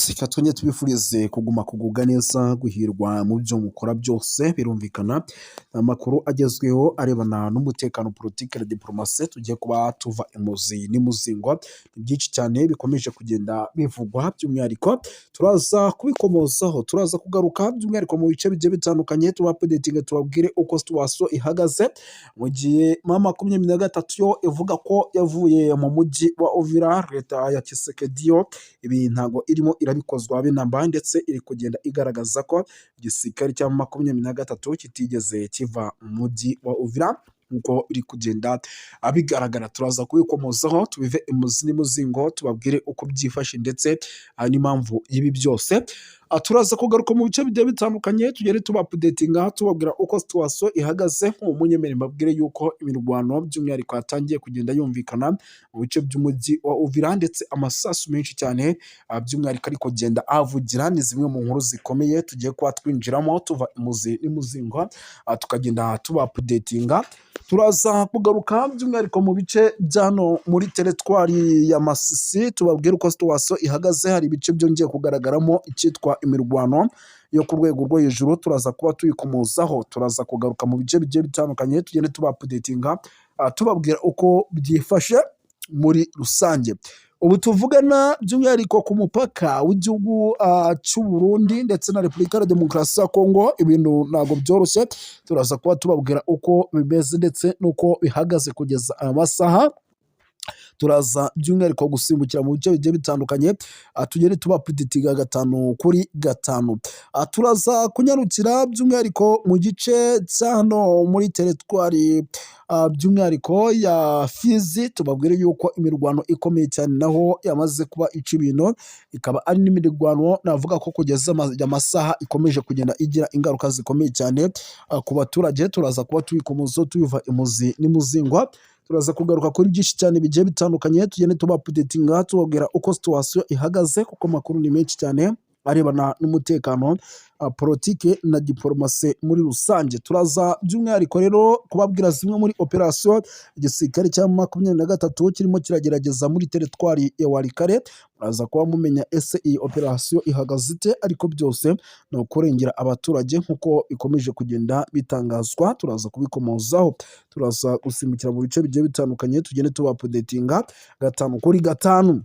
Yes, reka twongere tubifurize kuguma kugubwa neza, guhirwa mu byo mukora byose. Birumvikana, amakuru agezweho arebana n'umutekano, politiki na diporomasi, tugiye kuba tuva imuzi n'imuzingo. Ni byinshi cyane bikomeje kugenda bivugwa, by'umwihariko turaza kubikomozaho, turaza kugaruka by'umwihariko mu bice bigiye bitandukanye, tubaupdatinge, tubabwire uko situation ihagaze, mu gihe M23 yo ivuga ko yavuye mu mujyi wa Uvira. Leta ya Tshisekedi yo ibi ntabwo irimo irabikozwa habe namba, ndetse iri kugenda igaragaza ko igisirikare cya 23 kitigeze kiva mu mujyi wa Uvira nk'uko biri kugenda bigaragara. Turaza kubikomozaho, tubive imuzi n'imuzingo, tubabwire uko byifashe ndetse n'impamvu y'ibi byose. Turaza kugaruka mu bice bigiye bitandukanye, tugende tubaupdatinga, tubabwira uko situation ihagaze. Nk'ubu munyemere mbabwire yuko imirwano by'umwihariko yatangiye kugenda yumvikana mu bice by'umujyi wa Uvira, ndetse amasasu menshi cyane by'umwihariko ari kugenda ahavugira. Ni zimwe mu nkuru zikomeye tugiye kuba twinjiramo, tuva imuzi n'imuzingo, tukagenda tubaupdatinga. Turaza kugaruka by'umwihariko mu bice bya hano muri teritwari ya Masisi, tubabwire uko situation ihagaze. Hari ibice byongeye kugaragaramo icyitwa imirwano yo ku rwego rwo hejuru, turaza kuba tuyikomozaho. Turaza kugaruka mu bice bigiye bitandukanye, tugende tubaupdatinga, tubabwira uko byifashe muri rusange. Ubu tuvugana, by'umwihariko ku mupaka w'igihugu cy'u Burundi ndetse na Repubulika ya Demokarasi ya Kongo, ibintu ntabwo byoroshye. Turaza kuba tubabwira uko bimeze ndetse n'uko bihagaze kugeza aya masaha. Turaza by'umwihariko gusimbukira mu bice bigiye bitandukanye, tugende tubaupdatinga 5 kuri 5. Turaza kunyarukira by'umwihariko mu gice cya hano muri teritwari by'umwihariko ya Fizi, tubabwire yuko imirwano ikomeye cyane naho yamaze kuba ica ibintu, ikaba ari n'imirwano navuga ko kugeza amasaha ikomeje kugenda igira ingaruka zikomeye cyane ku baturage. Turaza kuba tubikomozaho, tubiva imuzi n'imuzingwa. Turaza kugaruka kuri byinshi cyane bigiye bitandukanye, tugende tubaupdatinga, tubabwira uko situation ihagaze, kuko amakuru ni menshi cyane arebana n'umutekano, politike na diporomasi muri rusange. Turaza by'umwihariko rero kubabwira zimwe muri operasiyo igisirikare cya 23 kirimo kiragerageza muri teritwari ya Walikale. Muraza kuba mumenya ese iyi operasiyo ihagaze ite, ariko byose ni ukurengera abaturage nk'uko bikomeje kugenda bitangazwa. Turaza kubikomozaho, turaza gusimbukira mu bice bigiye bitandukanye, tugende tubaupdatinga 5 kuri 5.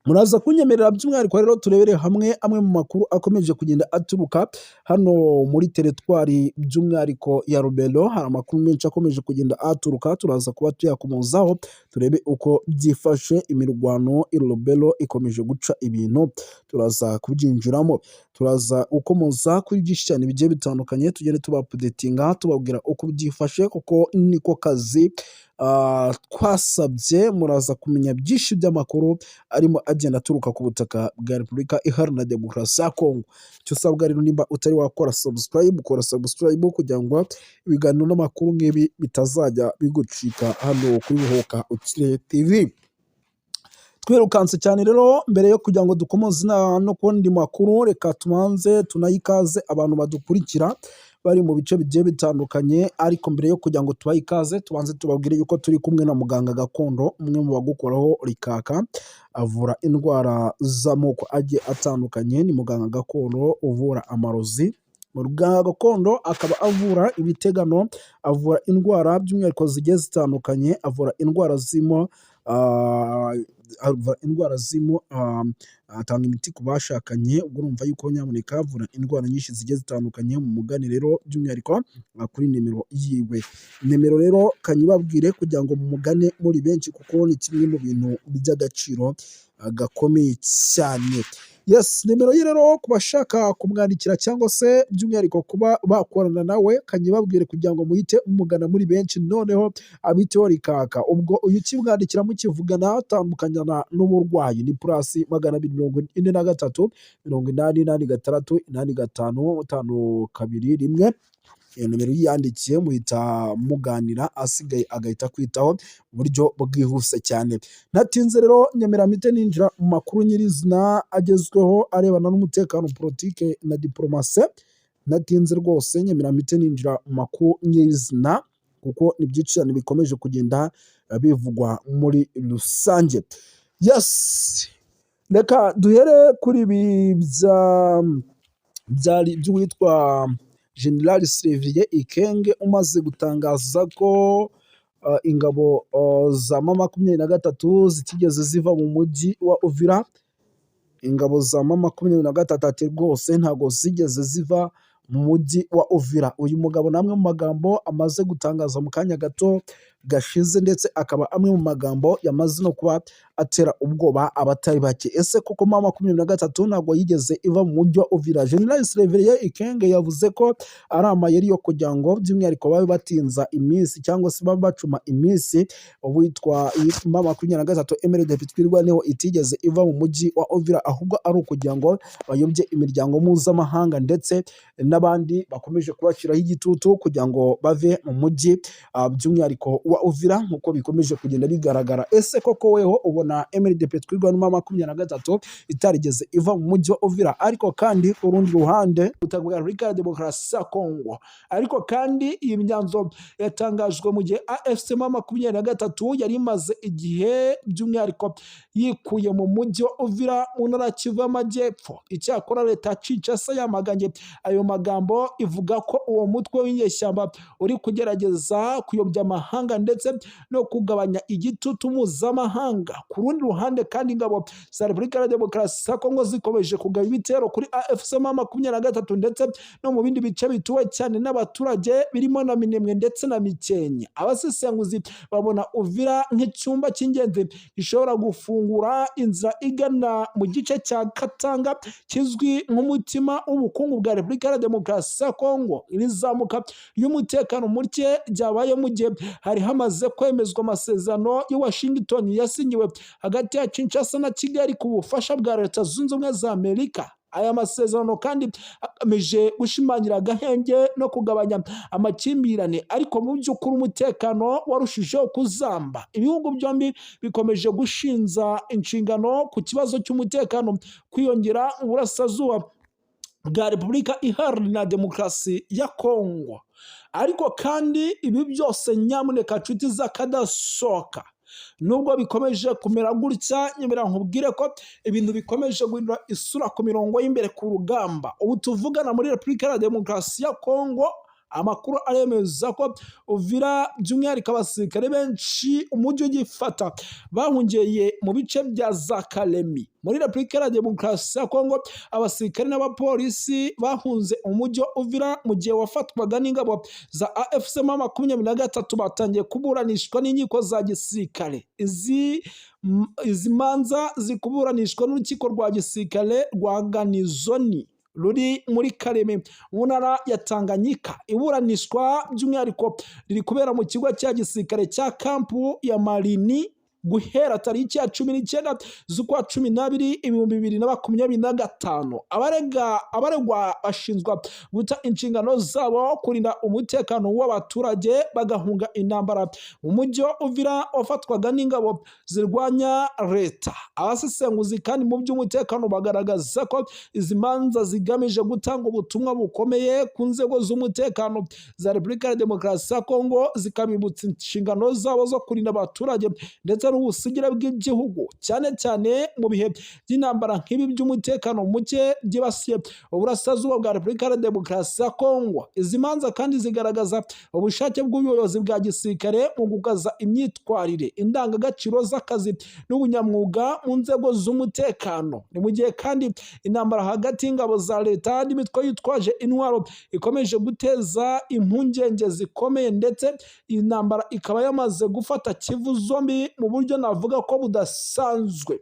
Muraza kunyemerera by'umwihariko rero turebere hamwe amwe mu makuru akomeje kugenda aturuka hano muri teritwari by'umwihariko ya Rubero. Hari amakuru menshi akomeje kugenda aturuka, turaza kuba tuyakomozaho, turebe uko byifashe. Imirwano i Rubero ikomeje guca ibintu, turaza kubyinjiramo, turaza gukomoza kuri byinshi cyane bigiye bitandukanye, tugende tubaupdatinga, tubabwira uko byifashe, kuko niko kazi twasabye. Muraza kumenya byinshi by'amakuru arimo agenda aturuka ku butaka bwa Repubulika Iharanira Demokarasi ya Kongo. Icyo usabwa rero, nimba utari wakora subscribe, ukora subscribe kugira ngo ibiganiro n'amakuru nk'ibi bitazajya bigucika hano kuri Ruhuka Ukire TV. Twirukanse cyane rero, mbere yo kugira ngo dukomoze no ku yandi makuru, reka tubanze tunayikaze abantu badukurikira bari mu bice bigiye bitandukanye. Ariko mbere yo kugira ngo tubahe ikaze, tubanze tubabwire yuko turi kumwe na muganga gakondo, umwe mu bagukoraho rikaka, avura indwara z'amoko agiye atandukanye. Ni muganga gakondo uvura amarozi, muganga gakondo akaba avura ibitegano, avura indwara by'umwihariko zigiye zitandukanye, avura indwara zirimo atanga imiti ku bashakanye. Ubwo urumva yuko nyamuneka avura indwara nyinshi zigiye zitandukanye. Mumugane rero by'umwihariko kuri nimero yiwe. Nimero rero kanyibabwire kugira ngo mumugane muri benshi, kuko ni kimwe mu bintu by'agaciro gakomeye cyane. Yes, nimero ye rero ku bashaka kumwandikira cyangwa se by'umwihariko kuba bakorana nawe, kanyibabwire kugira ngo muhite mumugana muri benshi, noneho abiteho rikaka. Ubwo uyu ukimwandikira mukivugana atandukanyana n'uburwayi, ni +243 886 85 521. Iyo nimero iyo uyandikiye muhita muganira, asigaye agahita akwitaho mu buryo bwihuse cyane. Ntatinze rero, nyemera mpite ninjira mu makuru nyirizina agezweho arebana n'umutekano, politike na diporomasi. Ntatinze rwose, nyemera mpite ninjira mu makuru nyirizina, kuko ni byinshi cyane bikomeje kugenda bivugwa muri rusange. Yes, Reka duhere kuri ibi bya byari by'uwitwa General Sylvain Ekenge umaze gutangaza ko ingabo za M23 zitigeze ziva mu mujyi wa Uvira. Ingabo za M23, ati rwose ntabwo zigeze ziva mu mujyi wa Uvira. Uyu mugabo namwe mu magambo amaze gutangaza mu kanya gato gashize, ndetse akaba amwe mu magambo yamaze no kuba atera ubwoba abatari bake. Ese koko M23 ntabwo yigeze iva mu mujyi wa Uvira? General Sylvain Ekenge yavuze ko ari amayeri yo kugira ngo by'umwihariko babe batinza iminsi cyangwa se babe bacuma iminsi witwa M23 MRDP Twirwaneho itigeze iva mu mujyi wa Uvira, ahubwo ari ukugira ngo bayobye imiryango mpuzamahanga ndetse n'abandi bakomeje kubashyiraho igitutu kugira ngo bave mu mujyi by'umwihariko wa Uvira, nk'uko bikomeje kugenda bigaragara. Ese koko weho ubona MRDP Twirwaneho M23 itarigeze iva mu mujyi wa Uvira? Ariko kandi ku rundi ruhande, ubutaka bwa Repubulika ya Demokarasi ya Kongo. Ariko kandi iyi myanzuro yatangajwe mu gihe AFC M23 yari imaze igihe by'umwihariko yikuye mu mujyi wa Uvira mu ntara ya Kivu y'Amajyepfo. Icyakora leta ya Kinshasa yamaganye ayo magambo, ivuga ko uwo mutwe w'inyeshyamba uri kugerageza kuyobya amahanga ndetse no kugabanya igitutu mpuzamahanga. Ku rundi ruhande kandi, ingabo za Repubulika ya Demokarasi ya Kongo zikomeje kugaba ibitero kuri AFC M23 ndetse no mu bindi bice bituwe cyane n'abaturage birimo na Minembwe ndetse na Mikenke. Abasesenguzi babona Uvira nk'icyumba cy'ingenzi gishobora gufungura inzira igana mu gice cya Katanga kizwi nk'umutima w'ubukungu bwa Repubulika ya Demokarasi ya Kongo. Iri zamuka ry'umutekano muke ryabaye mu gihe hari hamaze kwemezwa amasezerano y'i Washington yasinyiwe hagati ya Kinshasa na Kigali ku bufasha bwa Leta Zunze Ubumwe za Amerika. Aya masezerano kandi agamije gushimangira agahenge no kugabanya amakimbirane, ariko mu by'ukuri umutekano warushijeho kuzamba. Ibihugu byombi bikomeje gushinza inshingano ku kibazo cy'umutekano kwiyongera mu burasirazuba bwa Repubulika Iharanira Demokarasi ya Kongo. Ariko kandi ibi byose, nyamuneka nshuti z'akadasohoka, nubwo bikomeje kumera gutya, nyemera nkubwire ko ibintu bikomeje guhindura isura ku mirongo y'imbere ku rugamba. Ubu tuvugana, muri Repubulika ya Demokarasi ya Kongo, amakuru aremeza ko Uvira by'umwihariko abasirikare benshi umujyi ugifata bahungiye mu bice bya za Kalemi. Muri Repubulika ya Demokarasi ya Kongo, abasirikare n'abapolisi bahunze umujyi wa Uvira mu gihe wafatwaga n'ingabo za AFC M23 batangiye kuburanishwa n'inkiko za gisirikare. Izi manza zikuburanishwa n'urukiko rwa gisirikare rwa Ganizoni ruri muri Kalemi mu ntara ya Tanganyika. Iburanishwa by'umwihariko riri kubera mu kigo cya gisirikare cya kampu ya Marini guhera tariki ya 19 z'ukwa 12 2025. Abaregwa bashinjwa guta inshingano zabo kurinda umutekano w'abaturage bagahunga intambara mu mujyi wa Uvira wafatwaga n'ingabo zirwanya leta. Abasesenguzi kandi mu by'umutekano bagaragaza ko izi manza zigamije gutanga ubutumwa bukomeye ku nzego z'umutekano za Repubulika ya Demokarasi ya Kongo, zikabibutsa inshingano zabo zo kurinda abaturage ndetse n'ubusigire bw'igihugu, cyane cyane mu bihe by'intambara nk'ibi by'umutekano muke byibasiye uburasirazuba bwa Repubulika ya Demokarasi ya Kongo. Izi manza kandi zigaragaza ubushake bw'ubuyobozi bwa gisirikare mu gukaza imyitwarire, indangagaciro z'akazi n'ubunyamwuga mu nzego z'umutekano. Ni mu gihe kandi intambara hagati y'ingabo za leta n'imitwe yitwaje intwaro ikomeje guteza impungenge zikomeye, ndetse iyi ntambara ikaba yamaze gufata Kivu zombi mu buryo navuga ko budasanzwe.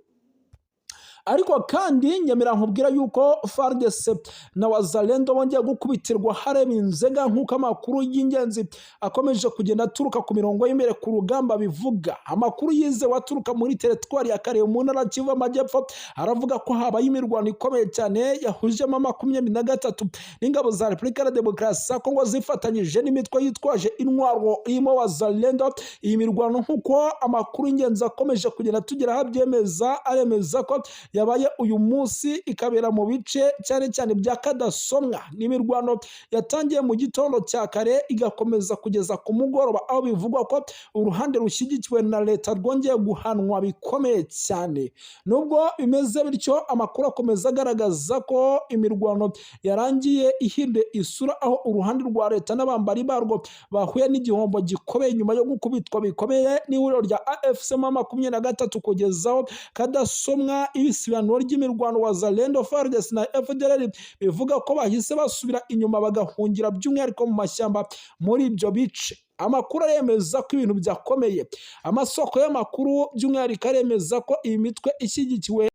Ariko kandi nyemera nkubwira yuko FARDC na Wazalendo bongeye gukubitirwa hareba inzega, nk'uko amakuru y'ingenzi akomeje kugenda aturuka ku mirongo y'imbere ku rugamba bivuga. Amakuru yizewe aturuka muri teritwari ya Kalehe mu ntara Kivu Amajyepfo aravuga ko habaye imirwano ikomeye cyane yahujemo 23 n'ingabo za Repubulika ya Demokarasi ya Kongo zifatanyije n'imitwe yitwaje intwaro irimo Wazalendo. Iyi mirwano, nk'uko amakuru y'ingenzi akomeje kugenda tugeraho abyemeza, aremeza ko yabereye mu bice bya Karuba, Yabaye uyu munsi, ikabera mu bice cyane cyane bya Kadasomwa. Ni imirwano yatangiye mu gitondo cya kare, igakomeza kugeza ku mugoroba, aho bivugwa ko uruhande rushyigikiwe na leta rwongeye guhanwa bikomeye cyane. Nubwo bimeze bityo, amakuru akomeza agaragaza ko imirwano yarangiye ihinduye isura, aho uruhande rwa leta n'abambari barwo bahuye n'igihombo gikomeye nyuma yo gukubitwa bikomeye n'ihuriro rya AFC M23, kugeza aho Kadasomwa ibisibanuro ry'imirwano. Wazalendo, FARDC na FDLR bivuga ko bahise basubira inyuma, bagahungira by'umwihariko mu mashyamba muri ibyo bice. Amakuru aremeza ko ibintu byakomeye. Amasoko y'amakuru by'umwihariko aremeza ko iyi mitwe ishyigikiwe